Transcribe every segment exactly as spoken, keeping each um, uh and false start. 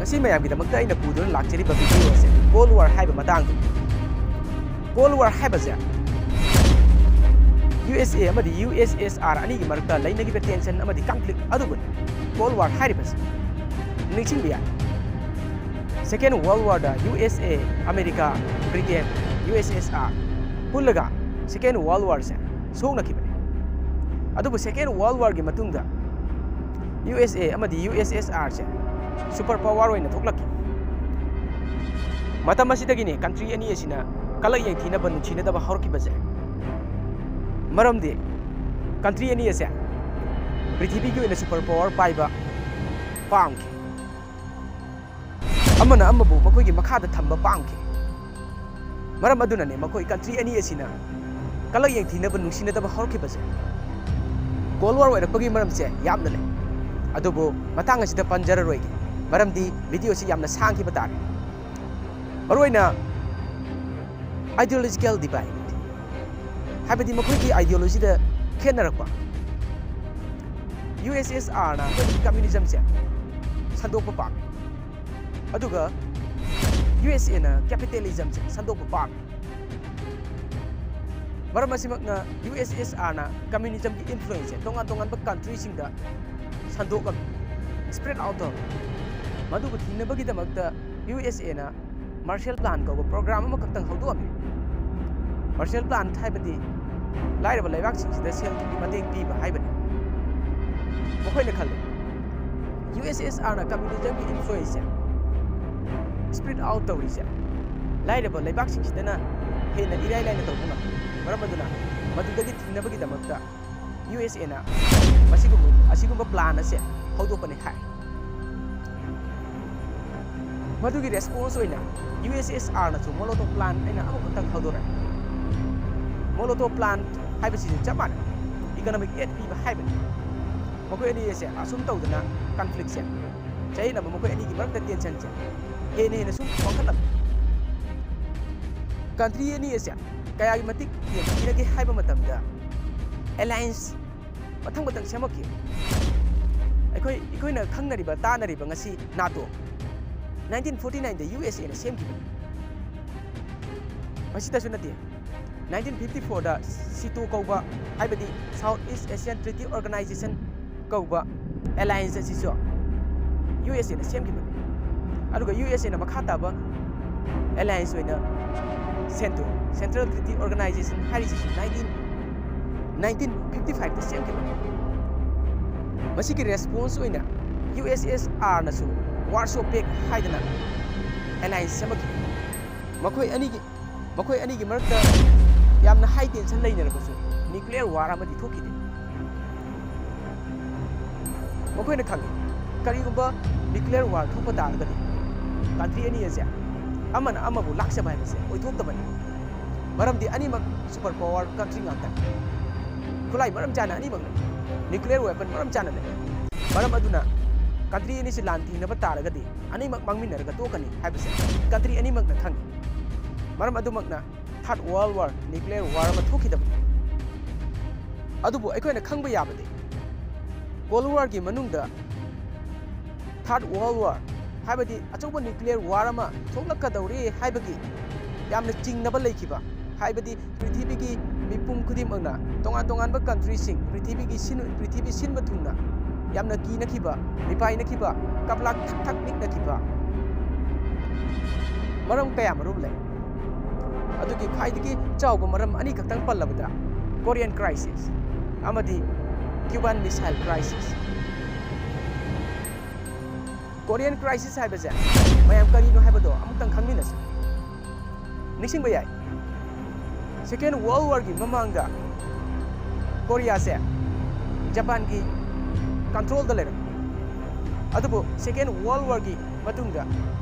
ꯁꯤ ꯃꯌꯥꯝꯒꯤꯗꯃꯛꯇ ꯑꯩꯅ ꯄꯨꯗꯨꯅ ꯂꯥꯛꯆꯔꯤꯕ video ꯑꯁꯦ Cold War ꯍꯥꯏꯕ ꯃꯇꯥꯡꯗ꯫ Cold War ꯍꯥꯏꯕꯁꯦ U S A ꯑꯃꯗꯤ U S S R ꯑꯅꯤꯒꯤ ꯃꯔꯛꯇ ꯂꯩꯅꯈꯤꯕ tension ꯑꯃꯗꯤ conflict ꯑꯗꯨꯕꯨꯅꯤ Cold War ꯍꯥꯏꯔꯤꯕꯁꯦ꯫ ꯅꯤꯡꯁꯤꯡꯕ ꯌꯥꯏ, Second World War the U S A, America, Britain, U S S R ꯄꯨꯜꯂꯒ Second World War ꯁꯦ ꯁꯣꯛꯅꯈꯤꯕꯅꯤ꯫ ꯑꯗꯨꯕꯨ Second World War ꯒꯤ ꯃꯇꯨꯡꯗ U S A ꯑꯃꯗꯤ U S S R ꯁꯦ super power ꯑꯣꯏꯅ ꯊꯣꯛꯂꯛꯈꯤ꯫ ꯃꯇꯝ ꯑꯁꯤꯗꯒꯤꯅꯤ country ꯑꯅꯤ ꯑꯁꯤꯅ ꯀꯂꯛ ꯌꯦꯡꯊꯤꯅꯕ, ꯅꯨꯡꯁꯤꯅꯗꯕ ꯍꯧꯔꯛꯈꯤꯕꯁꯦ꯫ ꯃꯔꯝꯗꯤ country ꯑꯅꯤ ꯑꯁꯦ ꯄ꯭ꯔꯤꯊꯤꯕꯤꯒꯤ ꯑꯣꯏꯅ super power ꯄꯥꯏꯕ ꯄꯥꯝꯈꯤ꯫ ꯑꯃꯅ ꯑꯃꯕꯨ ꯃꯈꯣꯏꯒꯤ ꯃꯈꯥꯗ ꯊꯝꯕ ꯄꯥꯝꯈꯤ꯫ ꯃꯔꯝ ꯑꯗꯨꯅꯅꯦ ꯃꯈꯣꯏ country ꯑꯅꯤ ꯑꯁꯤꯅ ꯀꯂꯛ ꯌꯦꯡꯊꯤꯅꯕ, ꯅꯨꯡꯁꯤꯅꯗꯕ ꯍꯧꯔꯛꯈꯤꯕꯁꯦ꯫ Cold War ꯑꯣꯏꯔꯛꯄꯒꯤ ꯃꯔꯝꯁꯦ ꯌꯥꯝꯅ ꯂꯩ, ꯑꯗꯨꯕꯨ ꯃꯇꯥꯡ ꯑꯁꯤꯗ ꯄꯟꯖꯔꯔꯣꯏꯒꯦ, ꯃꯔꯝꯗꯤ video ꯁꯤ ꯌꯥꯝꯅ ꯁꯥꯡꯈꯤꯕ ꯇꯥꯔꯦ꯫ ꯃꯔꯨꯑꯣꯏꯅ ideological divide, ꯍꯥꯏꯕꯗꯤ ꯃꯈꯣꯏꯒꯤ ideology ꯗ ꯈꯦꯠꯅꯔꯛꯄ꯫ U S S R ꯅ communism ꯁꯦ ꯁꯟꯗꯣꯛꯄ ꯄꯥꯝꯃꯤ, ꯑꯗꯨꯒ U S A ꯅ capitalism ꯁꯦ ꯁꯟꯗꯣꯛꯄ ꯄꯥꯝꯃꯤ꯫ ꯃꯔꯝ ꯑꯁꯤꯃꯛꯅ U S S R ꯅ communism ꯒꯤ influence ꯁꯦ ꯇꯣꯉꯥꯟ ꯇꯣꯉꯥꯟꯕ country ꯁꯤꯡꯗ ꯁꯟꯗꯣꯛꯂꯝꯃꯤ, spread out ꯇꯧꯔꯝꯃꯤ꯫ ꯃꯗꯨꯕꯨ ꯊꯤꯡꯅꯕꯒꯤꯗꯃꯛꯇ U S A ꯅ Marshall Plan ꯀꯧꯕ program ꯑꯃꯈꯛꯇꯪ ꯍꯧꯗꯣꯛꯑꯝꯃꯤ꯫ Marshall Plan ꯍꯥꯏꯕꯗꯤ ꯂꯥꯏꯔꯕ ꯂꯩꯕꯥꯛꯁꯤꯡꯁꯤꯗ ꯁꯦꯜ ꯊꯨꯝꯒꯤ ꯃꯇꯦꯡ ꯄꯤꯕ ꯍꯥꯏꯕꯅꯤ꯫ ꯃꯈꯣꯏꯅ ꯈꯜꯂꯤ, U S S R ꯅ communism ꯒꯤ influence ꯁꯦ spread out ꯇꯧꯔꯤꯁꯦ ꯂꯥꯏꯔꯕ ꯂꯩꯕꯥꯛꯁꯤꯡꯁꯤꯗꯅ ꯍꯦꯟꯅ ꯏꯔꯥꯏ ꯂꯥꯏꯅ ꯇꯧꯕ ꯉꯝꯃꯤ꯫ ꯃꯔꯝ ꯑꯗꯨꯅ ꯃꯗꯨꯗꯒꯤ ꯊꯤꯡꯅꯕꯒꯤꯗꯃꯛꯇ U S A ꯅ ꯃꯁꯤꯒꯨꯝꯕ, ꯑꯁꯤꯒꯨꯝꯕ plan ꯑꯁꯦ ꯍꯧꯗꯣꯛꯄꯅꯤ ꯍꯥꯏ꯫ ꯃꯗꯨꯒꯤ response ꯑꯣꯏꯅ U S S R ꯅꯁꯨ Molotov Plan ꯍꯥꯏꯅ ꯑꯃꯈꯛꯇꯪ ꯍꯧꯗꯣꯔꯛꯑꯦ꯫ Molotov Plan ꯍꯥꯏꯕꯁꯤꯁꯨ ꯆꯞ ꯃꯥꯟꯅꯩ, economic aid ꯄꯤꯕ ꯍꯥꯏꯕꯅꯤ꯫ ꯃꯈꯣꯏ ꯑꯅꯤ ꯑꯁꯦ ꯑꯁꯨꯝ ꯇꯧꯗꯅ conflict ꯁꯦ, ꯆꯌꯦꯠꯅꯕ ꯃꯈꯣꯏ ꯑꯅꯤꯒꯤ ꯃꯔꯛꯇ tension ꯁꯦ ꯍꯦꯟꯅ ꯍꯦꯟꯅ ꯁꯨꯝ ꯋꯥꯡꯈꯠꯂꯝꯃꯤ꯫ Country ꯑꯅꯤ ꯑꯁꯦ ꯀꯌꯥꯒꯤ ꯃꯇꯤꯛ ꯌꯦꯡꯊꯤꯔꯒꯦ ꯍꯥꯏꯕ ꯃꯇꯝꯗ alliance ꯃꯊꯪ ꯃꯊꯪ ꯁꯦꯝꯃꯛꯈꯤ꯫ ꯑꯩꯈꯣꯏ, ꯑꯩꯈꯣꯏꯅ ꯈꯪꯅꯔꯤꯕ ꯇꯥꯅꯔꯤꯕ ꯉꯁꯤ NATO꯫ ꯅꯥꯏꯟꯇꯤꯟ ꯐꯣꯔꯇꯤ ꯅꯥꯏꯟꯗ ꯌꯨ ꯑꯦꯁ ꯑꯦꯅ ꯁꯦꯝꯈꯤꯕꯅꯤ꯫ ꯃꯁꯤꯇꯁꯨ ꯅꯠꯇꯦ, ꯅꯥꯏꯟꯇꯤꯟ ꯐꯤꯐꯇꯤ ꯐꯣꯔꯗ ꯁꯤꯇꯣ ꯀꯧꯕ, ꯍꯥꯏꯕꯗꯤ South East Asian Treaty Organization ꯀꯧꯕ alliance ꯑꯁꯤꯁꯨ ꯌꯨ ꯑꯦꯁ ꯑꯦꯅ ꯁꯦꯝꯈꯤꯕꯅꯤ꯫ ꯑꯗꯨꯒ ꯌꯨ ꯑꯦꯁ ꯑꯦꯅ ꯃꯈꯥ ꯇꯥꯕ alliance ꯑꯣꯏꯅ ꯁꯦꯟꯇꯣ, Central Treaty Organization ꯍꯥꯏꯔꯤꯁꯤꯁꯨ ꯅꯥꯏꯟꯇꯤꯟ ꯅꯥꯏꯟꯇꯤꯟ ꯐꯤꯐꯇꯤ ꯐꯥꯏꯚꯇ ꯁꯦꯝꯈꯤꯕꯅꯤ꯫ ꯃꯁꯤꯒꯤ response ꯑꯣꯏꯅ ꯌꯨ ꯑꯦꯁ ꯑꯦꯁ ꯑꯥꯔꯅꯁꯨ Warsaw Pact ꯍꯥꯏꯗꯅ alliance ꯁꯦꯝꯃꯛꯈꯤ꯫ ꯃꯈꯣꯏ ꯑꯅꯤꯒꯤ, ꯃꯈꯣꯏ ꯑꯅꯤꯒꯤ ꯃꯔꯛꯇ ꯌꯥꯝꯅ high tension ꯂꯩꯅꯔꯕꯁꯨ nuclear war ꯑꯃꯗꯤ ꯊꯣꯛꯈꯤꯗꯦ꯫ ꯃꯈꯣꯏꯅ ꯈꯪꯏ, ꯀꯔꯤꯒꯨꯝꯕ nuclear war ꯊꯣꯛꯄ ꯇꯥꯔꯒꯗꯤ country ꯑꯅꯤ ꯑꯁꯦ ꯑꯃꯅ ꯑꯃꯕꯨ ꯂꯥꯛꯆꯕ ꯍꯥꯏꯕꯁꯦ ꯑꯣꯏꯊꯣꯛꯇꯕꯅꯤ꯫ ꯃꯔꯝꯗꯤ ꯑꯅꯤꯃꯛ super power country ꯉꯥꯛꯇꯅꯤ꯫ ꯈꯨꯠꯂꯥꯏ ꯃꯔꯝ ꯆꯥꯅ ꯑꯅꯤꯃꯛ ꯂꯩ꯫ Nuclear weapon ꯃꯔꯝ ꯆꯥꯅ ꯂꯩ꯫ ꯃꯔꯝ ꯑꯗꯨꯅ country ꯑꯅꯤꯁꯤ ꯂꯥꯟ ꯊꯦꯡꯅꯕ ꯇꯥꯔꯒꯗꯤ ꯑꯅꯤꯃꯛ ꯃꯥꯡꯃꯤꯟꯅꯔꯒ ꯇꯣꯛꯀꯅꯤ ꯍꯥꯏꯕꯁꯦ country ꯑꯅꯤꯃꯛꯅ ꯈꯪꯏ꯫ ꯃꯔꯝ ꯑꯗꯨꯃꯛꯅ Third World War, nuclear war ꯑꯃ ꯊꯣꯛꯈꯤꯗꯕꯅꯤ꯫ ꯑꯗꯨꯕꯨ ꯑꯩꯈꯣꯏꯅ ꯈꯪꯕ ꯌꯥꯕꯗꯤ Cold Warꯒꯤ ꯃꯅꯨꯡꯗ Third World War, ꯍꯥꯏꯕꯗꯤ ꯑꯆꯧꯕ nuclear war ꯑꯃ ꯊꯣꯛꯂꯛꯀꯗꯧꯔꯦ ꯍꯥꯏꯕꯒꯤ ꯌꯥꯝꯅ ꯆꯤꯡꯅꯕ ꯂꯩꯈꯤꯕ, ꯍꯥꯏꯕꯗꯤ ꯄ꯭ꯔꯤꯊꯤꯕꯤꯒꯤ ꯃꯤꯄꯨꯝ ꯈꯨꯗꯤꯡꯃꯛꯅ, ꯇꯣꯉꯥꯟ ꯇꯣꯉꯥꯟꯕ countryꯁꯤꯡ, ꯄ꯭ꯔꯤꯊꯤꯕꯤꯒꯤ ꯁꯤꯟ-, ꯄ꯭ꯔꯤꯊꯤꯕꯤ ꯁꯤꯟꯕ ꯊꯨꯡꯅ ꯌꯥꯝꯅ ꯀꯤꯅꯈꯤꯕ, ꯃꯤꯄꯥꯏꯅꯈꯤꯕ, ꯀꯞꯂꯥꯛ ꯊꯛ ꯊꯛ ꯅꯤꯛꯅꯈꯤꯕ, ꯃꯔꯝ ꯀꯌꯥ ꯃꯔꯨꯝ ꯂꯩ꯫ ꯑꯗꯨꯒꯤ ꯈ꯭ꯋꯥꯏꯗꯒꯤ ꯆꯥꯎꯕ ꯃꯔꯝ ꯑꯅꯤꯈꯛꯇꯪ ꯄꯜꯂꯕꯗ, Korean Crisis ꯑꯃꯗꯤ Cuban Missile Crisis꯫ Korean Crisis ꯍꯥꯏꯕꯁꯦ ꯃꯌꯥꯝ ꯀꯔꯤꯅꯣ ꯍꯥꯏꯕꯗꯣ ꯑꯃꯨꯛꯇꯪ ꯈꯪꯃꯤꯟꯅꯁꯤ꯫ ꯅꯤꯡꯁꯤꯡꯕ ꯌꯥꯏ, Second World Warꯒꯤ ꯃꯃꯥꯡꯗ ꯀꯣꯔꯤꯌꯥꯁꯦ ꯖꯄꯥꯟꯒꯤ controlꯗ ꯂꯩꯔꯝꯃꯤ꯫ ꯑꯗꯨꯕꯨ Second World Warꯒꯤ ꯃꯇꯨꯡꯗ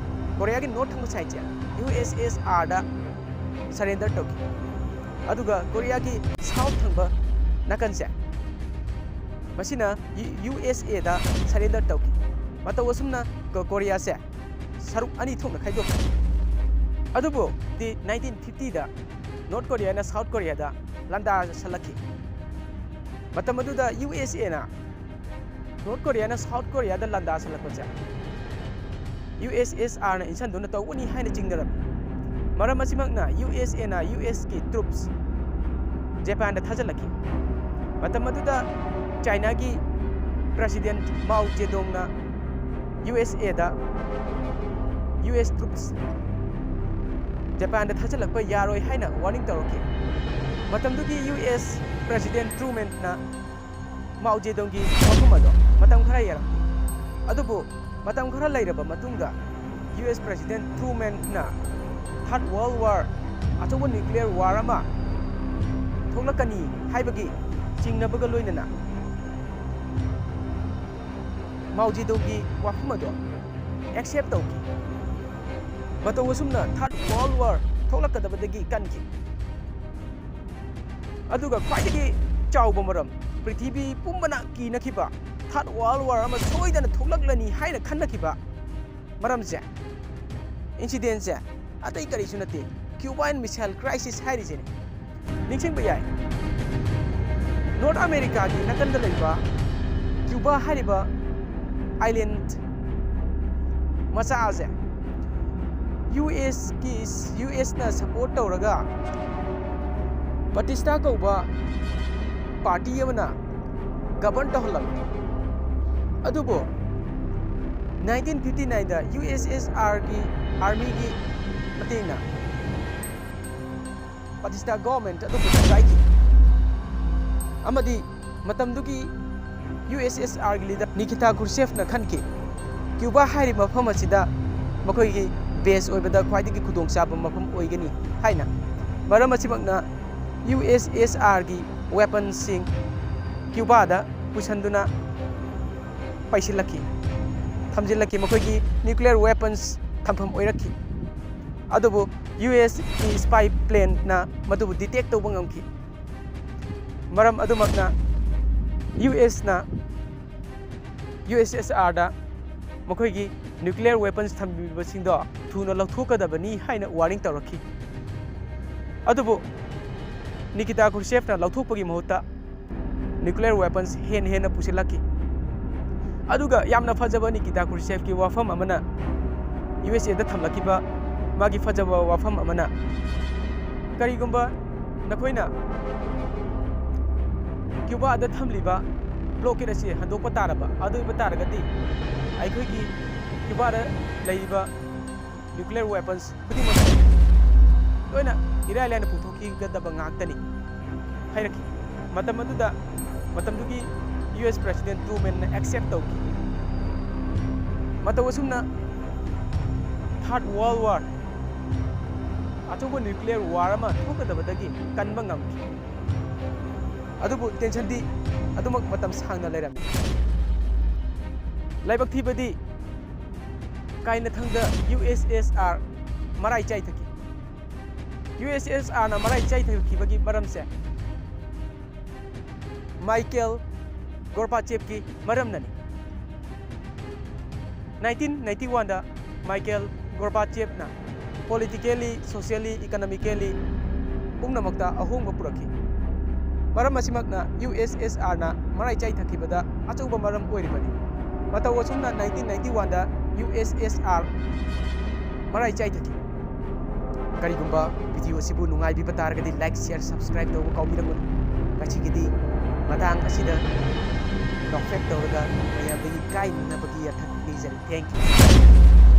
ꯀꯣꯔꯤꯌꯥꯒꯤ north ꯊꯪꯕ sideꯁꯦ ꯌꯨ ꯑꯦꯁ ꯑꯦꯁ ꯑꯥꯔꯗ surrender ꯇꯧꯈꯤ꯫ ꯑꯗꯨꯒ ꯀꯣꯔꯤꯌꯥꯒꯤ south ꯊꯪꯕ ꯅꯥꯀꯟꯁꯦ, ꯃꯁꯤꯅ ꯌꯨ ꯑꯦꯁ ꯑꯦꯗ surrender ꯇꯧꯈꯤ꯫ ꯃꯇꯧ ꯑꯁꯨꯝꯅ ꯀꯣ-, ꯀꯣꯔꯤꯌꯥꯁꯦ ꯁꯔꯨꯛ ꯑꯅꯤ ꯊꯣꯛꯅ ꯈꯥꯏꯗꯣꯛꯈꯤ꯫ ꯑꯗꯨꯕꯨ ꯗꯤ ꯅꯥꯏꯟꯇꯤꯟ ꯐꯤꯐꯇꯤꯗ North Koreaꯅ South Koreaꯗ ꯂꯥꯟꯗꯥꯁꯜꯂꯛꯈꯤ꯫ ꯃꯇꯝ ꯑꯗꯨꯗ ꯌꯨ ꯑꯦꯁ ꯑꯦꯅ North Koreaꯅ South Koreaꯗ ꯂꯥꯟꯗꯥꯁꯜꯂꯛꯄꯁꯦ ꯌꯨ ꯑꯦꯁ ꯑꯦꯁ ꯑꯥꯔꯅ ꯏꯟꯁꯤꯟꯗꯨꯅ ꯇꯧꯒꯅꯤ ꯍꯥꯏꯅ ꯆꯤꯡꯅꯔꯝꯃꯤ꯫ ꯃꯔꯝ ꯑꯁꯤꯃꯛꯅ ꯌꯨ ꯑꯦꯁ ꯑꯦꯅ ꯌꯨ ꯑꯦꯁꯀꯤ ꯇ꯭ꯔꯨꯞꯁ ꯖꯄꯥꯟꯗ ꯊꯥꯖꯤꯜꯂꯛꯈꯤ꯫ ꯃꯇꯝ ꯑꯗꯨꯗ ꯆꯥꯏꯅꯥꯒꯤ ꯄ꯭ꯔꯁꯤꯗꯦꯟꯠ ꯃꯥꯎ ꯖꯦꯗꯣꯡꯅ ꯌꯨ ꯑꯦꯁ ꯑꯦꯗ ꯌꯨ ꯑꯦꯁ ꯇ꯭ꯔꯨꯞꯁ ꯖꯄꯥꯟꯗ ꯊꯥꯖꯤꯜꯂꯛꯄ ꯌꯥꯔꯣꯏ ꯍꯥꯏꯅ ꯋꯥꯔꯅꯤꯡ ꯇꯧꯔꯛꯈꯤ꯫ ꯃꯇꯝꯗꯨꯒꯤ ꯌꯨ ꯑꯦꯁ ꯄ꯭ꯔꯁꯤꯗꯦꯟꯠ ꯇ꯭ꯔꯨꯃꯦꯟꯅ ꯃꯥꯎ ꯖꯦꯗꯣꯡꯒꯤ ꯋꯥꯐꯝ ꯑꯗꯣ ꯃꯇꯝ ꯈꯔ ꯌꯥꯔꯝꯃꯤ꯫ ꯑꯗꯨꯕꯨ ꯃꯇꯝ ꯈꯔ ꯂꯩꯔꯕ ꯃꯇꯨꯡꯗ ꯌꯨ ꯑꯦꯁ ꯄ꯭ꯔꯁꯤꯗꯦꯟꯠ ꯇ꯭ꯔꯨꯃꯦꯟꯅ ꯊꯥꯔꯠ ꯋꯥꯔꯜ ꯋꯥꯔ, ꯑꯆꯧꯕ ꯅ꯭ꯌꯨꯀ꯭ꯂꯤꯌꯔ ꯋꯥꯔ ꯑꯃ ꯊꯣꯛꯂꯛꯀꯅꯤ ꯍꯥꯏꯕꯒꯤ ꯆꯤꯡꯅꯕꯒ ꯂꯣꯏꯅꯅ ꯃꯥꯎ ꯖꯦꯗꯣꯡꯒꯤ ꯋꯥꯐꯝ ꯑꯗꯣ ꯑꯦꯛꯁꯦꯞ ꯇꯧꯈꯤ꯫ ꯃꯇꯧ ꯑꯁꯨꯝꯅ ꯊꯥꯔꯠ ꯋꯥꯔꯜ ꯋꯥꯔ ꯊꯣꯛꯂꯛꯀꯗꯕꯗꯒꯤ ꯀꯟꯈꯤ꯫ ꯑꯗꯨꯒ ꯈ꯭ꯋꯥꯏꯗꯒꯤ ꯆꯥꯎꯕ ꯃꯔꯝ, ꯄ꯭ꯔꯤꯊꯤꯕꯤ ꯄꯨꯝꯕꯅ ꯀꯤꯅꯈꯤꯕ ꯊꯥꯔꯠ ꯋꯥꯔꯜ ꯋꯥꯔ ꯑꯃ ꯁꯣꯏꯗꯅ ꯊꯣꯛꯂꯛꯂꯅꯤ ꯍꯥꯏꯅ ꯈꯟꯅꯈꯤꯕ ꯃꯔꯝꯁꯦ, ꯏꯟꯁꯤꯗꯦꯟꯁꯦ ꯑꯇꯩ ꯀꯔꯤꯁꯨ ꯅꯠꯇꯦ, ꯀ꯭ꯌꯨꯕꯥꯟ ꯃꯤꯁꯥꯏꯜ ꯀ꯭ꯔꯥꯏꯁꯤꯁ ꯍꯥꯏꯔꯤꯁꯤꯅꯤ꯫ ꯅꯤꯡꯁꯤꯡꯕ ꯌꯥꯏ, ꯅꯣꯔꯠ ꯑꯃꯦꯔꯤꯀꯥꯒꯤ ꯅꯥꯀꯟꯗ ꯂꯩꯕ ꯀ꯭ꯌꯨꯕꯥ ꯍꯥꯏꯔꯤꯕ ꯑꯥꯏꯂꯦꯟ ꯃꯆꯥ ꯑꯁꯦ ꯌꯨ ꯑꯦꯁꯀꯤ, ꯌꯨ ꯑꯦꯁꯅ ꯁꯄꯣꯔꯠ ꯇꯧꯔꯒ ꯕꯥꯇꯤꯁꯇꯥ ꯀꯧꯕ ꯄꯥꯔꯇꯤ ꯑꯃꯅ ꯒꯕꯔꯟ ꯇꯧꯍꯜꯂꯝꯃꯤ꯫ ꯑꯗꯨꯕꯨ ꯅꯥꯏꯟꯇꯤꯟ ꯐꯤꯐꯇꯤ ꯅꯥꯏꯟꯗ ꯌꯨ ꯑꯦꯁ ꯑꯦꯁ ꯑꯥꯔꯒꯤ ꯑꯥꯔꯃꯤꯒꯤ ꯃꯇꯦꯡꯅ ꯕꯥꯇꯤꯁꯇꯥ ꯒꯣꯚꯔꯟꯃꯦꯟꯠ ꯑꯗꯨꯕꯨ ꯊꯨꯒꯥꯏꯈꯤ꯫ ꯑꯃꯗꯤ ꯃꯇꯝꯗꯨꯒꯤ ꯌꯨ ꯑꯦꯁ ꯑꯦꯁ ꯑꯥꯔꯒꯤ ꯂꯤꯗꯔ ꯅꯤꯀꯤꯇꯥ ꯈ꯭ꯔꯨꯁꯦꯐꯅ ꯈꯟꯈꯤ, ꯀ꯭ꯌꯨꯕꯥ ꯍꯥꯏꯔꯤꯕ ꯃꯐꯝ ꯑꯁꯤꯗ ꯃꯈꯣꯏꯒꯤ ꯕꯦꯁ ꯑꯣꯏꯕꯗ ꯈ꯭ꯋꯥꯏꯗꯒꯤ ꯈꯨꯗꯣꯡꯆꯥꯕ ꯃꯐꯝ ꯑꯣꯏꯒꯅꯤ ꯍꯥꯏꯅ꯫ ꯃꯔꯝ ꯑꯁꯤꯃꯛꯅ ꯌꯨ ꯑꯦꯁ ꯑꯦꯁ ꯑꯥꯔꯒꯤ ꯋꯦꯄꯟꯁꯤꯡ ꯀ꯭ꯌꯨꯕꯥꯗ ꯄꯨꯁꯤꯟꯗꯨꯅ ꯄꯩꯁꯤꯜꯂꯛꯈꯤ, ꯊꯝꯖꯤꯜꯂꯛꯈꯤ, ꯃꯈꯣꯏꯒꯤ ꯅ꯭ꯌꯨꯀ꯭ꯂꯤꯌꯔ ꯋꯦꯄꯟꯁ ꯊꯝꯐꯝ ꯑꯣꯏꯔꯛꯈꯤ꯫ ꯑꯗꯨꯕꯨ ꯌꯨ ꯑꯦꯁꯀꯤ ꯁ꯭ꯄꯥꯏ ꯄ꯭ꯂꯦꯟꯅ ꯃꯗꯨꯕꯨ ꯗꯤꯇꯦꯛ ꯇꯧꯕ ꯉꯝꯈꯤ꯫ ꯃꯔꯝ ꯑꯗꯨꯃꯛꯅ ꯌꯨ ꯑꯦꯁꯅ ꯌꯨ ꯑꯦꯁ ꯑꯦꯁ ꯑꯥꯔꯗ ꯃꯈꯣꯏꯒꯤ ꯅ꯭ꯌꯨꯀ꯭ꯂꯤꯌꯔ ꯋꯦꯄꯟꯁ ꯊꯝꯂꯤꯕꯁꯤꯡꯗꯣ ꯊꯨꯅ ꯂꯧꯊꯣꯛꯀꯗꯕꯅꯤ ꯍꯥꯏꯅ ꯋꯥꯔꯅꯤꯡ ꯇꯧꯔꯛꯈꯤ꯫ ꯑꯗꯨꯕꯨ ꯅꯤꯀꯤꯇꯥ ꯈ꯭ꯔꯨꯁꯦꯐꯅ ꯂꯧꯊꯣꯛꯄꯒꯤ ꯃꯍꯨꯠꯇ ꯅ꯭ꯌꯨꯀ꯭ꯂꯤꯌꯔ ꯋꯦꯄꯟꯁ ꯍꯦꯟꯅ ꯍꯦꯟꯅ ꯄꯨꯁꯤꯜꯂꯛꯈꯤ꯫ ꯑꯗꯨꯒ ꯌꯥꯝꯅ ꯐꯖꯕ ꯅꯤꯀꯤꯇꯥ ꯈ꯭ꯔꯨꯁꯦꯐꯀꯤ ꯋꯥꯐꯝ ꯑꯃꯅ ꯌꯨ ꯑꯦꯁ ꯑꯦꯗ ꯊꯝꯂꯛꯈꯤꯕ ꯃꯥꯒꯤ ꯐꯖꯕ ꯋꯥꯐꯝ ꯑꯃꯅ, ꯀꯔꯤꯒꯨꯝꯕ ꯅꯈꯣꯏꯅ ꯀ꯭ꯌꯨꯕꯥꯗ ꯊꯝꯂꯤꯕ ꯕ꯭ꯂꯣꯀꯦꯠ ꯑꯁꯤ ꯍꯟꯗꯣꯛꯄ ꯇꯥꯔꯕ, ꯑꯗꯨ ꯑꯣꯏꯕ ꯇꯥꯔꯒꯗꯤ ꯑꯩꯈꯣꯏꯒꯤ ꯀ꯭ꯌꯨꯕꯥꯗ ꯂꯩꯔꯤꯕ ꯅ꯭ꯌꯨꯀ꯭ꯂꯤꯌꯔ ꯋꯦꯄꯟꯁ ꯈꯨꯗꯤꯡꯃꯛ ꯂꯣꯏꯅ ꯏꯔꯥꯏ ꯂꯥꯏꯅ ꯄꯨꯊꯣꯛꯈꯤꯒꯗꯕ ꯉꯥꯛꯇꯅꯤ ꯍꯥꯏꯔꯛꯈꯤ꯫ ꯃꯇꯝ ꯑꯗꯨꯗ, ꯃꯇꯝꯗꯨꯒꯤ ꯌꯨ ꯑꯦꯁ ꯄ꯭ꯔꯦꯁꯤꯗꯦꯟ ꯇ꯭ꯔꯨꯃꯦꯟꯅ ꯑꯦꯛꯁꯦꯞ ꯇꯧꯈꯤ꯫ ꯃꯇꯧ ꯑꯁꯨꯝꯅ ꯊꯥꯔꯠ ꯋꯥꯔꯜ ꯋꯥꯔ, ꯑꯆꯧꯕ ꯅ꯭ꯌꯨꯀ꯭ꯂꯤꯌꯔ ꯋꯥꯔ ꯑꯃ ꯊꯣꯛꯀꯗꯕꯗꯒꯤ ꯀꯟꯕ ꯉꯝꯈꯤ꯫ ꯑꯗꯨꯕꯨ ꯇꯦꯟꯁꯟꯗꯤ ꯑꯗꯨꯃꯛ ꯃꯇꯝ ꯁꯥꯡꯅ ꯂꯩꯔꯝꯃꯤ꯫ ꯂꯥꯏꯕꯛ ꯊꯤꯕꯗꯤ ꯀꯥꯏꯅꯊꯪꯗ ꯌꯨ ꯑꯦꯁ ꯑꯦꯁ ꯑꯥꯔ ꯃꯔꯥꯏ ꯆꯥꯏꯊꯈꯤ꯫ ꯌꯨ ꯑꯦꯁ ꯑꯦꯁ ꯑꯥꯔꯅ ꯃꯔꯥꯏ ꯆꯥꯏꯊꯈꯤꯕꯒꯤ ꯃꯔꯝꯁꯦ ꯃꯥꯏꯀꯦꯜ ꯒꯣꯔꯕꯥꯆꯦꯞꯀꯤ ꯃꯔꯝꯅꯅꯤ꯫ ꯅꯥꯏꯟꯇꯤꯟ ꯅꯥꯏꯟꯇꯤ ꯋꯥꯟꯗ ꯃꯥꯏꯀꯦꯜ ꯒꯣꯔꯕꯥꯆꯦꯞꯅ politically, socially, economically ꯄꯨꯝꯅꯃꯛꯇ ꯑꯍꯣꯡꯕ ꯄꯨꯔꯛꯈꯤ꯫ ꯃꯔꯝ ꯑꯁꯤꯃꯛꯅ ꯌꯨ ꯑꯦꯁ ꯑꯦꯁ ꯑꯥꯔꯅ ꯃꯔꯥꯏ ꯆꯥꯏꯊꯈꯤꯕꯗ ꯑꯆꯧꯕ ꯃꯔꯝ ꯑꯣꯏꯔꯤꯕꯅꯤ꯫ ꯃꯇꯧ ꯑꯁꯨꯝꯅ ꯅꯥꯏꯟꯇꯤꯟ ꯅꯥꯏꯟꯇꯤ ꯋꯥꯟꯗ ꯌꯨ ꯑꯦꯁ ꯑꯦꯁ ꯑꯥꯔ ꯃꯔꯥꯏ ꯆꯥꯏꯊꯈꯤ꯫ ꯀꯔꯤꯒꯨꯝꯕ ꯚꯤꯗꯤꯑꯣ ꯑꯁꯤꯕꯨ ꯅꯨꯡꯉꯥꯏꯕꯤꯕ ꯇꯥꯔꯒꯗꯤ like, share, subscribe ꯇꯧꯕ ꯀꯥꯎꯕꯤꯔꯝꯒꯅꯨ꯫ ꯉꯁꯤꯒꯤꯗꯤ ꯃꯇꯥꯡ ꯑꯁꯤꯗ ꯇꯣꯛꯐꯦꯛ ꯇꯧꯔꯒ ꯃꯌꯥꯝꯗꯒꯤ ꯀꯥꯏꯅꯅꯕꯒꯤ ꯌꯥꯊꯪ ꯅꯤꯖꯔꯤ꯫ Thank you꯫